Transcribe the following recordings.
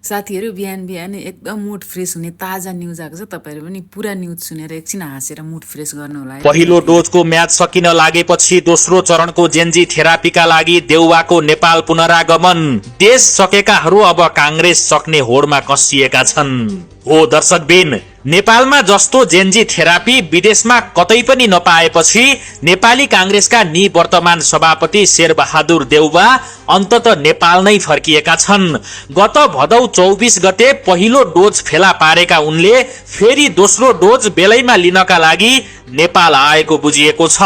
साथीहरू बिहान बिहान एकदम मुड फ्रेस हुने ताजा न्युज आएको छ। तपाईहरु पनि पुरा न्युज सुनेर एकछिन हाँसेर मुड फ्रेस गर्नु होला है। पहिलो डोजको म्याच सकिन लागेपछि दोस्रो चरणको जेन्जी थेरापीका लागि देउवाको नेपाल पुनरागमन। देश सकेकाहरू अब कांग्रेस सक्ने होडमा कसिएका छन्। हो दर्शकबिन, नेपालमा जस्तो जेन्जी थेरापी विदेशमा कतै पनि नपाएपछि नेपाली कांग्रेसका निवर्तमान सभापति शेरबहादुर देउवा अन्तत नेपाल नै फर्किएका छन्। गत भदौ 24 गते पहिलो डोज फेला पारेका उनले फेरि दोस्रो डोज बेलैमा लिनका लागि नेपाल आएको बुझिएको छ।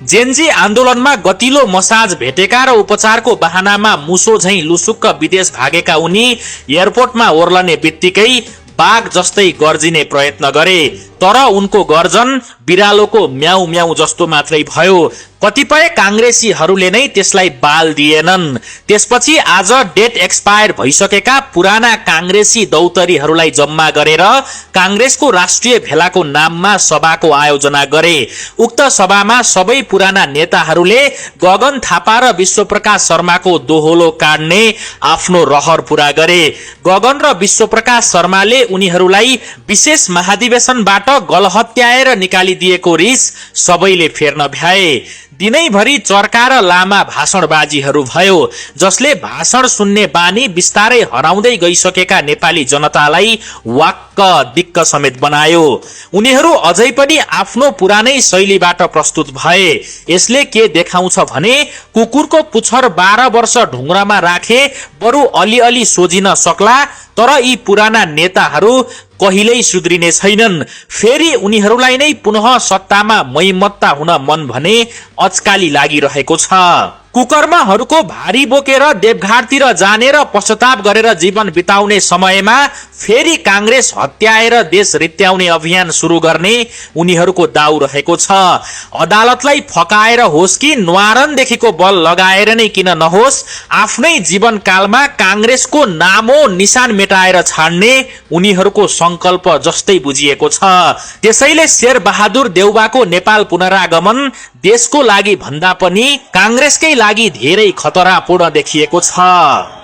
जेन्जी आन्दोलनमा गतिलो मसाज भेटेका र उपचारको बहानामा मुसो झैं लुसुक्क विदेश भागेका उनी एयरपोर्टमा ओर्लने बित्तिकै बाघ जस्तै गर्जिने प्रयत्न गरे, तर उनको गर्जन बिरालोको म्याउ म्याउ जस्तो मात्रै भयो। कतिपय कांग्रेसीहरूले नै त्यसलाई बाल दिएनन्। त्यसपछि आज डेट एक्सपायर भइसकेका पुराना कांग्रेसी दौतरीहरूलाई जम्मा गरेर कांग्रेसको राष्ट्रिय भेलाको नाममा सभाको आयोजना गरे। उक्त सभामा सबै पुराना नेताहरूले गगन थापा र विश्वप्रकाश शर्माको दोहोलो काट्ने आफ्नो रहर पूरा गरे। गगन र विश्वप्रकाश शर्माले उनीहरूलाई विशेष महाधिवेशनबाट गलहत्याएर निकालिदिएको रिस सबैले फेर्न भ्याए। दिनैभरि चर्का र लामा भाषणबाजीहरू भयो, जसले भाषण सुन्ने बानी बिस्तारै हराउँदै गइसकेका नेपाली जनतालाई वाक्क दिक्क समेत बनायो। उनीहरू अझै पनि आफ्नो पुरानै शैलीबाट प्रस्तुत भए। यसले के देखाउँछ भने कुकुरको पुच्छर 12 वर्ष ढुङ्ग्रामा राखे बरु अलिअलि सोझिन सक्ला, तर यी पुराना नेताहरू कहिल्यै सुध्रिने छैनन्। फेरि उनीहरूलाई नै पुनः सत्तामा मैमत्ता हुन मन भने अचकाली लागिरहेको छ। कुकर्महरूको भारी बोकेर देवघाटतिर जाने र पश्चाताप गरेर जीवन बिताउने समयमा फेरि कांग्रेस हत्याएर देश रित्याउने अभियान सुरु गर्ने उनीहरूको दाउ रहेको छ। अदालतलाई फकाएर होस् कि न्वारनदेखिको बल लगाएर नै किन नहोस्, आफ्नै जीवनकालमा कांग्रेसको नामो निशान मेटाएर छाड्ने उनीहरूको संकल्प जस्तै बुझिएको छ। त्यसैले शेरबहादुर देउवाको नेपाल पुनरागमन देशको लागि भन्दा पनि कांग्रेसकै लागि धेरै खतरापूर्ण देखिएको छ।